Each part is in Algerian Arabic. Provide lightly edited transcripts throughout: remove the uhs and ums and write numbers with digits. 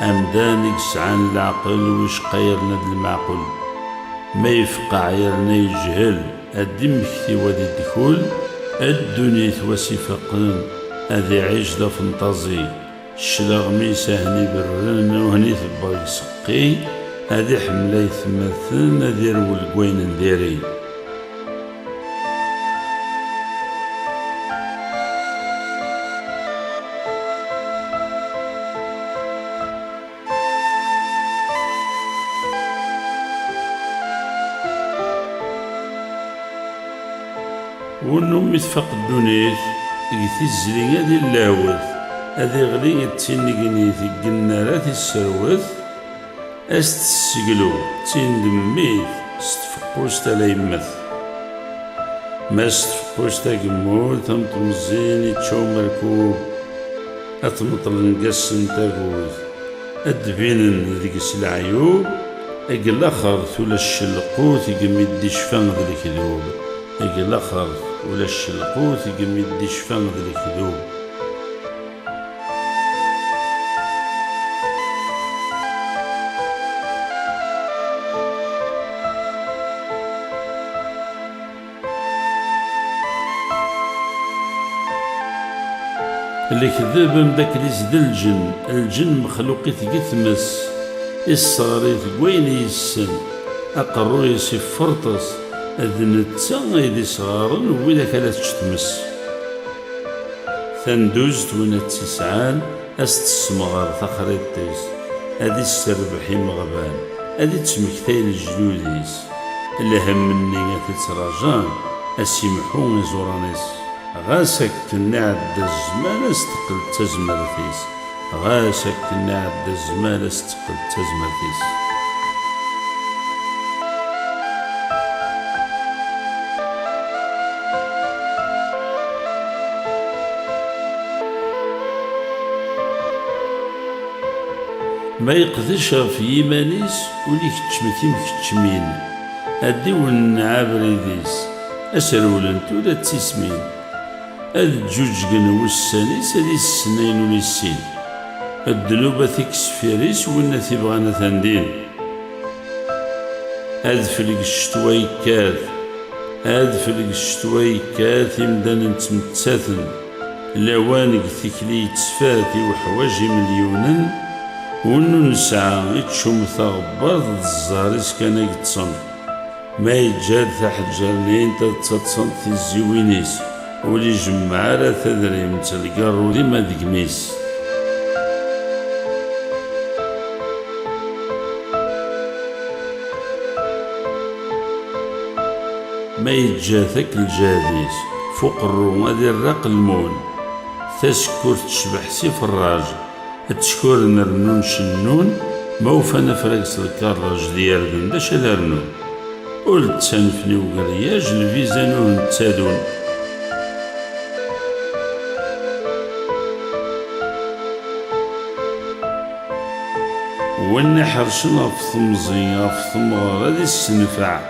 أمدان يسعان العقل ويشقى يرنا د المعقول ما يفقع يرنا يجهل أدي مكتي وادي الدخول الدنيا تواسي فقن أذي عيش دا فانتازي الشلاغمي ساهني برن وهني ثبا يسقي أذي حملة يثمثن أذي رول قوين نديري. ونو يتفق الدنيت يتزلي هذه اللاوث هذه غلي التنقنيت الجنارات السروث استسقلو تندميت استفقوش تلا يمث ما استفقوش تاقمول تم تمزين يتشو مركوب أتمطل نقص تاقوث أدبين ذيك العيوب أقل آخر ثلاث الشلقوت يقمد شفان ذي الكذوب أقل آخر ولا الشلقوت يقمد شفان ذي الكذوب. الكذاب مداك ذا الجن الجن مخلوق يتمس الصغري ثقوين يسن أقرو يسفرطس أذن غيدي صغارن وإذا كانت تشتمس ثندوزت وين تسعان أستسمغر تخريطيس أدي السربحي مغبان أدي تسمكتين الجلوديس الهم مني تتراجان أسيمحو زورانيس غاسك نعد الزمان استقل تزمرتيس غاسك نعد الزمان استقل تزمرتيس. ما يقدرش في يمانيس ولي كتشمتي مكتشمين أدي ونعابريديس أسرولن ولا تسمين أد جوج والسانيس أدي السنين وليسين الذنوب تكسفيريس ونا تبغانا تندين أد فلق الشتوى يكاث أد فلق الشتوى يكاث يمدان نتمتساثن لوانك تكلي تسفاتي وحواجي مليونن ونو نسعى يتشم ثغبار الزاريس كان يتصن ما يتجاد تحت جرنين تتصن في الزوينيس ولي جمع على تدريم تلقى ديما دقميس. ما يتجاثك الجاديس فوق الروم هذه الرق المون تسكر تشبح سي فراج تشكر نرنون شنون ما وفانا فرقس الكراج ديال باش دارنون قلت تنفني وقرياج الفيزا نون تادون. وين حرشنا في ثمزي في ثمغر هذه السنفع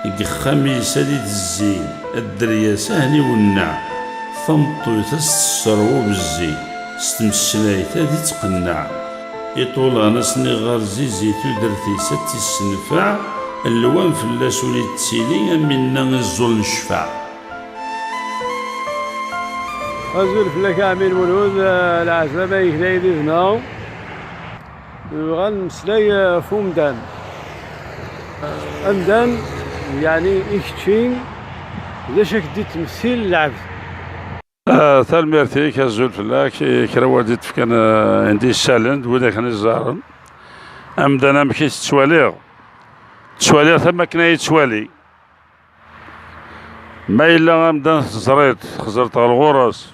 الخميس هذه الزين الدريا سهني والنع ثمطو تسرو بالزين ستمسلايت هذه تقنع يطول نسني غار زيزي تدرتي ستي السنفع اللوان فلاس ولي تسيلي منا الزول نشفع. أزول فلاك عمي المولود العزلة يكلاي ديزنا نبغى نمسلاي فومدان أمدان يعني إكتشين إذا شاك دي تمثيل العبد. ثالميرتي أزول فلاك كرا والدي تفكان عندي السالند ولا كان الزارن أمدان أمكي تسواليغ تسواليغ ثم كنا يتسوالي ما إلا أمدان تزريت خزرت على الغرس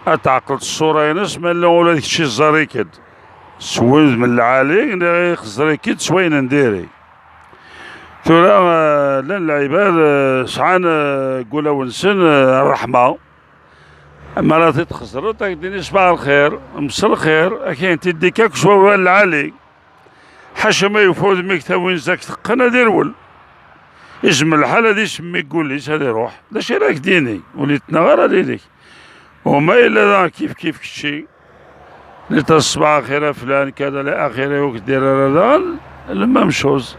أتعقلت الصورة ينس ما إلا ولا ديك الشي الزريكد سويد من العالي خزريكد سوين نديري ثورا لان العباد سعان قولا ونسن الرحمة أما لا تتخسروا تقديني صباح الخير مس الخير أكاين تدي كاك شوا العالي حاشا ما يفوت ميك وين زاك تقنا دير ول يجمل الحال هذه سمي يقول لي هذه روح لا شي راك ديني وليت نغار ليك وما إلا كيف كيف كشي نتا الصباح خير فلان كذا لاخره وكدير هذا la même chose.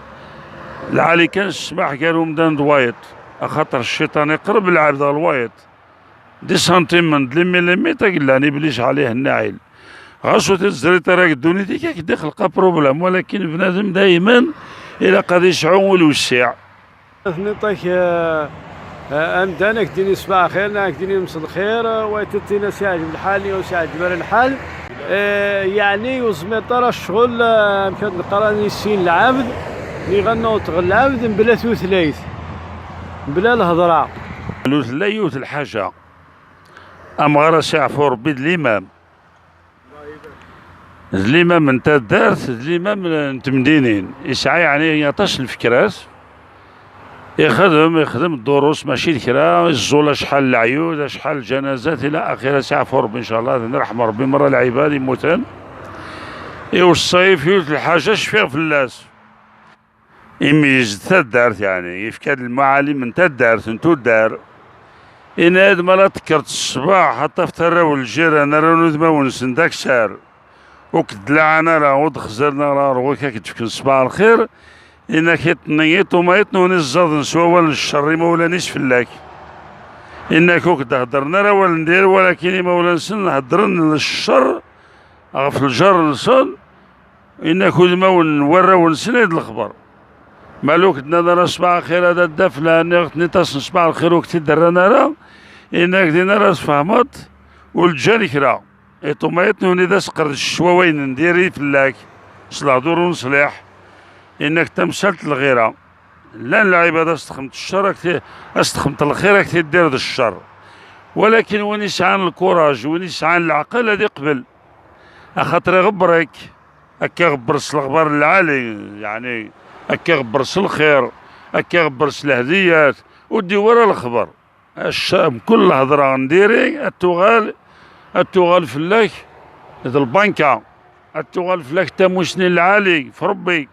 العالي كان السماح قالوا مدان دوايط، خاطر الشيطان يقرب العبد الوايط des centimètres les millimètres قلاني بليش عليه النعيل غاسو تزري تراك دونيتي كيك دخل problème. ولكن بنادم دائما الى قد يشعو الوسع. نعطيك امدانك ديني صباح خير ناك ديني مس الخير ويتتينا سي الحال وسي جبر الحال. يعني وزميطر الشغل مكان نقرا سين العبد ني غنو العبد بلا ثلاث بلا الهضرة. لا يوت الحاجة امغارة سيعفو ربي الامام الامام نتا دارت الامام نت مدينين يسعى يعني يعطاش الفكرات يخدم الدروس ماشي الكرا الزوله شحال العيود شحال الجنازات الى اخره. سيعفو ربي ان شاء الله نرحم ربي مرة العباد يموتن. ايوا الصيف يوت الحاجة شفيغ فلاس يميز تا دارت يعني يفكر المعالم نتا دارت نتو دار إناد ما لا تكرت الصباح حتى فتراو الجيران راو ندما ونسن داك سار وكدلعنا راه ودخزرنا راه روكا كتفك الصباح الخير إنا كيتنيط وما يتنوني الزاد نسوا ولا الشر ما ولانيش فلاك إنا كوك تهدرنا راه ولا ندير ولكن ما ولا نسن هدرن للشر غف الجر نسن إنا كل ما ونورا ونسن هاد الخبر مالوك دنا صباح الخير هذا الدفلة نتاس صباح الخير وقت درانا راه إنك دينا راس فهمت والجاني كرا إطومايت نوني دا سقر الشواوين نديري فلاك صلاح دور ونصلح إنك تمثلت الغيرة لا العبادة استخدمت الشر استخدمت الخير كتدير الشر. ولكن وين يسعان الكوراج وين يسعان العقل هذه قبل أخاطر يغبرك هكا غبرس الغبار العالي يعني هكا غبرس الخير هكا غبرس الهديات ودي ورا الخبر الشام كل هضره نديري التوغال فلاك البنكه التوغال فلاك تاموشني العالي في ربي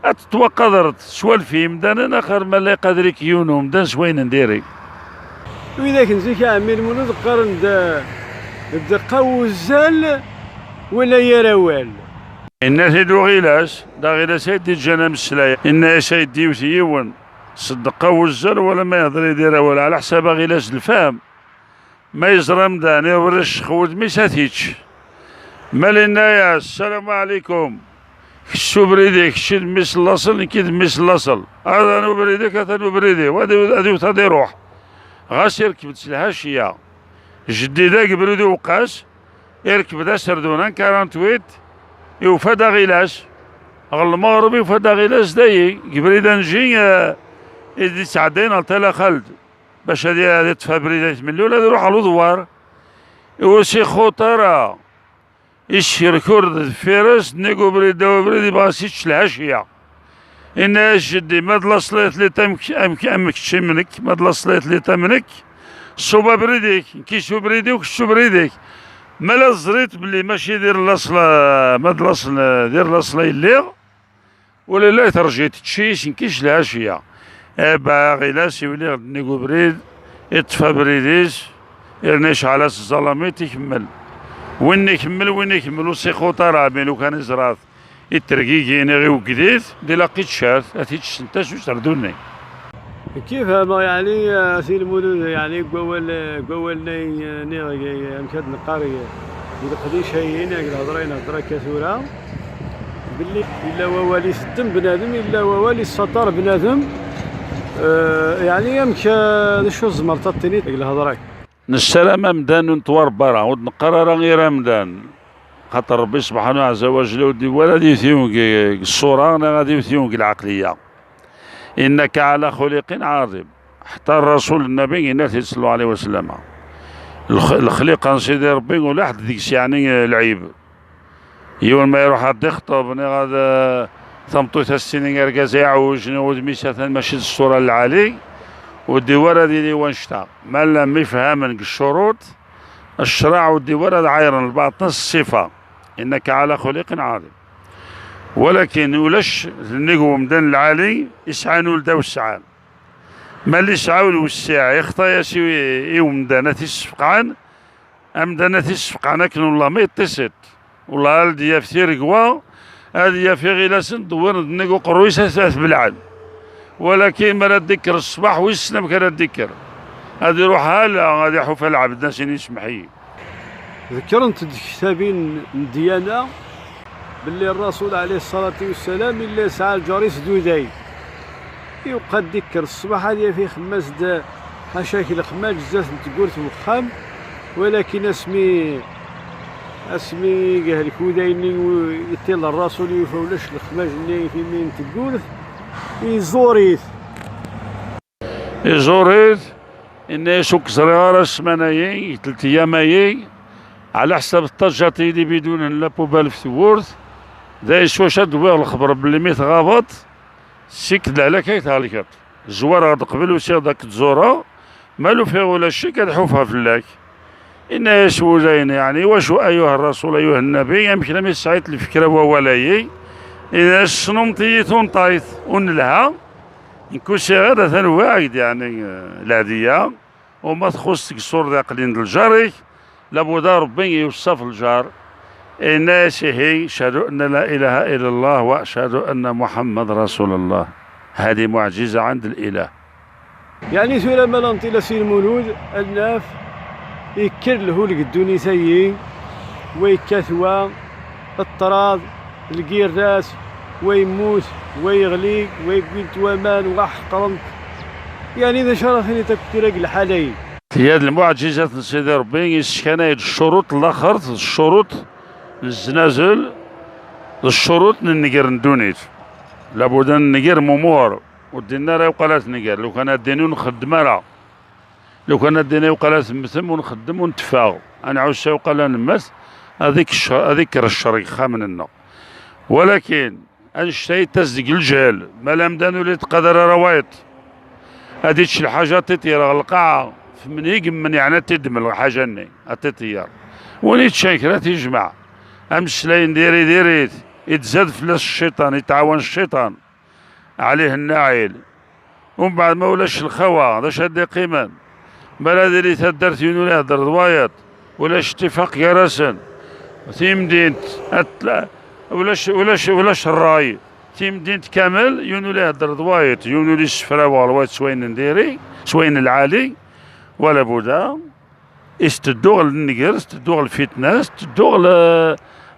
اتتوقدرت سوال في مدان اخر ما لا يقدر يكيونو مدان سوين نديري. وإذا كنت زيك عمي المولود قارن الدقة وزال ولا يراوال. إن سيدو غيلاس دا غيلاس يدي جانا مسلايا إن سيدي وثيون صدقة وزال ولا ما يهضر يدير ولا على حساب غيلاس الفهم ما يزرى مداني ورش خود ميساتيتش مالنا يا السلام عليكم كشو بريدي كشي ميس الاصل كيد ميس الاصل هذا نو بريديك هذا نو بريدي وهذا هذا يروح غاسي ركبت الهاشيه جدي داك بريدي وقاس يركب دا سردونا 48 يوفا غيلاس غل المغربي يوفا غيلاس داي بريدا نجي يدي تعدينا لتلا خالد باش هذه تفا بريدة من الاولى يروح على الدوار وسي خطره الشركور فيرس نيكو بريدا وبريدي بغاسيتش العشية إن جدي ما دلاصليت لي تمك أمك منك ما دلاصليت لي تمنك صوبا بريديك كيشو بريدي وكشو بريديك ما لا زريت بلي ماشي دير لاصل ما دلاصل دير لاصل اللي ولا لا ترجيت تشيش نكيش العشية ابا غيلاس يولي نيكو بريد يطفى بريديس يرنيش على الظلاميت يكمل وين يكمل وين يكمل وسي خطر بين لو كان زرات الترقيقين غير وكديت دي لقيت شات اتيتش انت شو تردوني كيف هذا يعني سي المولود يعني قوال قوال ني ني امكاد نقاري القديش هيين الهضرين هضره كثوره باللي الا ووالي سدم بنادم الا ووالي السطر بنادم يعني يمك شو الزمر تطيني الهضرة نسلام مدان نطوار برا ونقرر غير مدان خاطر ربي سبحانه عز وجل ودي ولا دي الصورة انا غادي يثيونك العقلية انك على خلق عظيم حتى الرسول النبي الناس صلى الله عليه وسلم الخليقة سيدي ربي ولا حد ديك يعني العيب يوم ما يروح عاد يخطب غادا ثمطوت السنين ركاز يعوج نعود ميسا ماشي الصورة العالي والديوار هذه وانشتا ما لم يفهم الشروط الشرع والديوار عايرا البعض الصفة انك على خلق عظيم ولكن ولاش النقو مدن العالي يسعى ولدا والسعان ما اللي سعاو والساعة يخطا يا سي ومدانة تيسفقعان أمدانة تيسفقعان لكن والله ما يتصل والله ديا في تيركوا هذه في غيلاسن دوير نيكو قرويسة بالعاد، ولكن ما تذكر الصباح ويسلم كان تذكر هذه روح هلا غادي حوف العبد ناس يسمحي. ذكرنت كتابين ديانا باللي الرسول عليه الصلاة والسلام اللي سعى الجريس دوداي يبقى تذكر الصباح هذه في خماس حاشاك الخماج زات تقولت وخام، ولكن اسمي قال كودايني يطيل الرسول يفولش الخماج اللي في مين تقولت يزوريت يزوريت إن سوق صغيرة السمانايي 3 أيام على حساب الطاجات اللي بدون لا بوبال في ثورث ذا يسوا دوير الخبر باللي ميت غابط سيك على كي تهلكت الزوار غاد قبل وسير داك تزورا مالو فيها ولا شي كتحوفها في اللاك. إن يسوزين يعني واش أيها الرسول أيها النبي يمكن لم يسعيت الفكرة وولايي إذا سنمطيت طايت ونلها نكوسي غير ثان يعني العادية وما تخص الصور ذا قلين الجاري لابد ربي يوصف الجار. الناس هي أشهد أن لا إله إلا الله وأشهد أن محمد رسول الله. هذه معجزة عند الإله. يعني ثورة ملانطي سي المولود الناف يكر له القدوني سيي ويكاثوا الطراض القيراس ويموت ويغلي ويقول توامان وحقرنت يعني إذا شرفني تكترق الحالي. هي المعجزات سيدي ربي يسكن الشروط الآخر الشروط الزنازل الشروط ننقر ندونيت لابد ننقر ممور ودينا راه وقالات نقر لو كان ديني ونخدم راه لو كان ديني وقالات مثم ونخدم ونتفاغ انا عاوز وقال نمس هذيك الشرق خامننا. ولكن انشتي تزدق الجهل ما لم دانو اللي تقدر روايط هذيك الحاجة تطير القاعة من يقم من يعني تدمل الحاجة ني تطير وني تشاكرا تجمع امسلاين ديري ديريت يتزاد فلاس الشيطان يتعاون الشيطان عليه الناعل ومن بعد ما ولاش الخوا هذا شاد قيمة بلا اللي تدرت ينولي هدر ضوايط ولاش اتفاق يا تيمدينت ولاش ولاش ولاش الراي تيمدينت كامل ينولي هدر ضوايط ينولي السفراوة الوايت سوين نديري سوين العالي ولا بودا استدوغ النقر استدوغ الفتنة استدوغ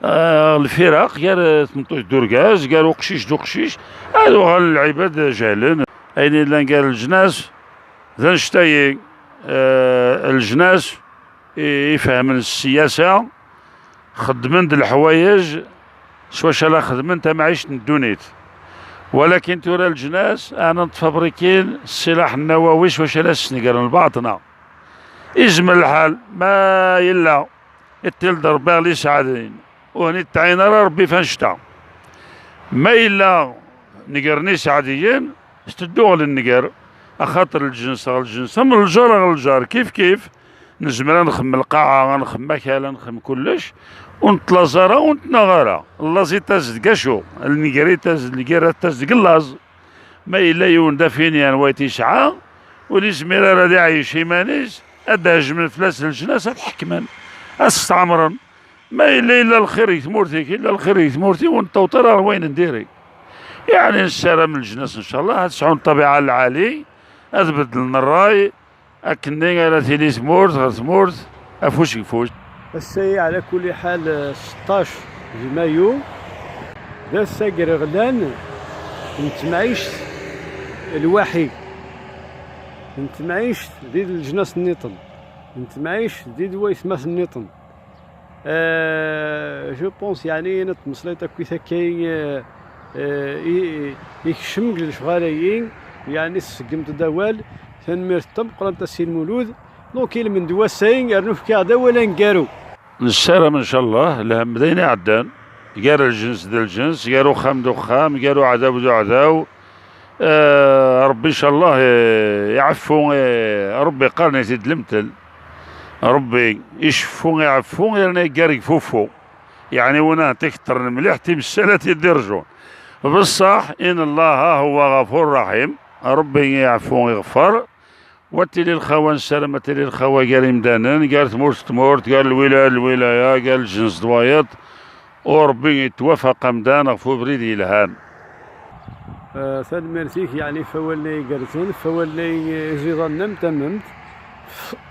الفرق قال تمطوش دوركاز قالوا قشيش دو قشيش هادو العباد جاهلين. اين لان قال الجناس ذنشتاي الجناس يفهم السياسة خدمن الحوايج سواش لا خدمن تا معيش ندونيت. ولكن ترى الجناس انا تفابريكين السلاح النووي سواش لا سنقر لبعضنا يزمل الحال ما يلا التل ضربه لي سعادين وهني تعين ربي فانشتا ما إلا نقرني سعديين استدوغ للنقر أخاطر الجنس غير الجنس من الجار غير الجار كيف كيف نجم نخم القاعة نخم مكالة نخم كلش ونتلازارا ونتنغارا اللازي تزد كاشو النقري تزد القرا تزد اللاز ما إلا يون دافينيان ويتيشعا ولي زميرة راه عايش إيمانيس أدهج من فلاس الجناس تحكمن استعمرن ما إلا الخير يثمورتي إلا الخير يثمورتي ونطوطر وين نديري يعني نسالم من الجناس إن شاء الله تسعون الطبيعة العالي أثبت لنا الراي أكني على تيلي ثمورت غير ثمورت أفوش يفوش. السي على كل حال 16 مايو ذا ساقر غلان نتمعيش الوحي نتمعيش ديد الجناس النيطن نتمعيش ديد ويثماث النيطن je pense يعني انا تمصليت كي كاين يكشم الشغاليين يعني سقمت دوال تنمير تم السي المولود donc من دواسين يرنو في كاع ولا نكارو نسالم ان شاء الله لهم بدينا عدان قال الجنس ذا الجنس قالوا خام دو خام قالوا عداو دو عداو ربي ان شاء الله يعفو ربي قالنا يزيد المثل ربي يشفو يعفو يعني قارق فوفو يعني وانا تكتر المليح تمسالات يدرجون بصح ان الله هو غفور رحيم ربي يعفو ويغفر. وتلي الخوان سلامة تلي الخوا قال مدانن قال تمورت تمورت قال الولاية الولاية قال الجنس دوايط وربي يتوافق أمدان غف وبريد يلهان. ثانميرثيك يعني فوالني قرتن فوالني زيضان تممت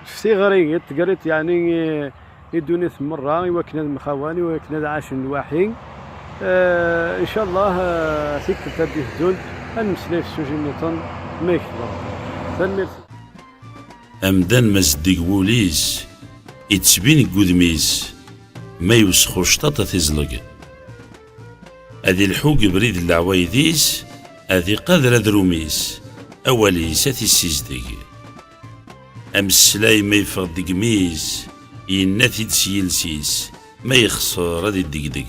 في غريت قريت يعني يدوني مرة وكنا المخاواني وكنا عاشن الواحي. ان شاء الله تيكلت تدي الدون المسلي في السوجي نيطن ما يكتب ثانميرث. أمدان ما زدق ووليس يتسبين قدميس ما يوسخو شطاطة تزلق أذي الحوق بريد العوايديس أذي قادر أدروميس أوليس أثي السيزدق أم السلاي ما يفغ دقميس يناتي تسيلسيس ما يخسر أذي الدقدق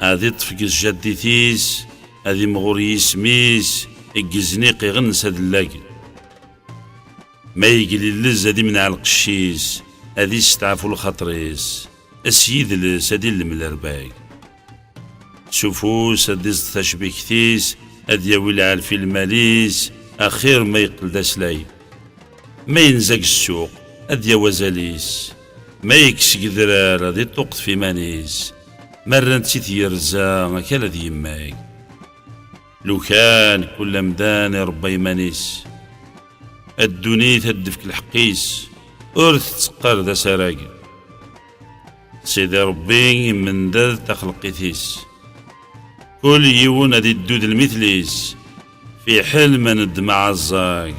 أذي طفق جديتيس أذي مغور يسميس الجزنيق يغنس هاد اللاق ما يقلي اللز أذي من على القشيس أذي استعفو الخطريس السيد أذي الملرباق سوفوس أدي تشبيكتيس أدي ياوي العالفي الماليس أخير ما يقل داسلاي ما ينزق السوق أدي وزاليس ما يكسك ذرار أدي طقت في مانيس مرة نسيت يرزا كلا دي يماك لو كان كل مدان ربي مانيس الدنيا تدفك الحقيس أرث تقار ذا سراق سيدي ربي من ذا تخلقيتيس كل يون أدي الدود المثليس في حلم ندمع الزاق.